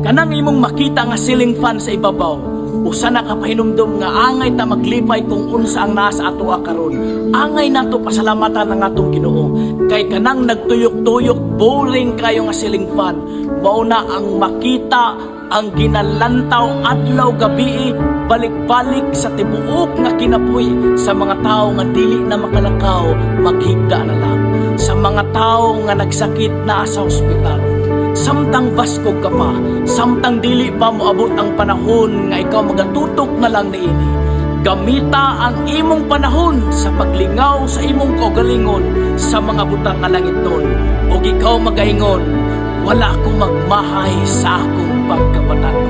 Kanang imong makita nga ceiling fan sa ibabaw, usa na ka pahinumdom nga angay ta maglipay kung unsa ang naa sa atoa karon. Angay nato pasalamatan ang atong Ginoo kay kanang nagtuyok-tuyok, boring kayo nga ceiling fan, mao na ang makita ang ginalantaw adlaw gabi, balik-balik sa tibuok nga kinabuhi sa mga tao nga dili na makalakaw, maghigda na lang, sa mga tao nga nagsakit na sa ospital. Samtang baskog ka pa, samtang dili pa moabot ang panahon nga ikaw magatutok na lang niini, gamita ang imong panahon sa paglingaw sa imong kaugalingon sa mga butang nga langiton, ug ikaw magaingon, "Wala ko magmahay sa akong pagkabatan."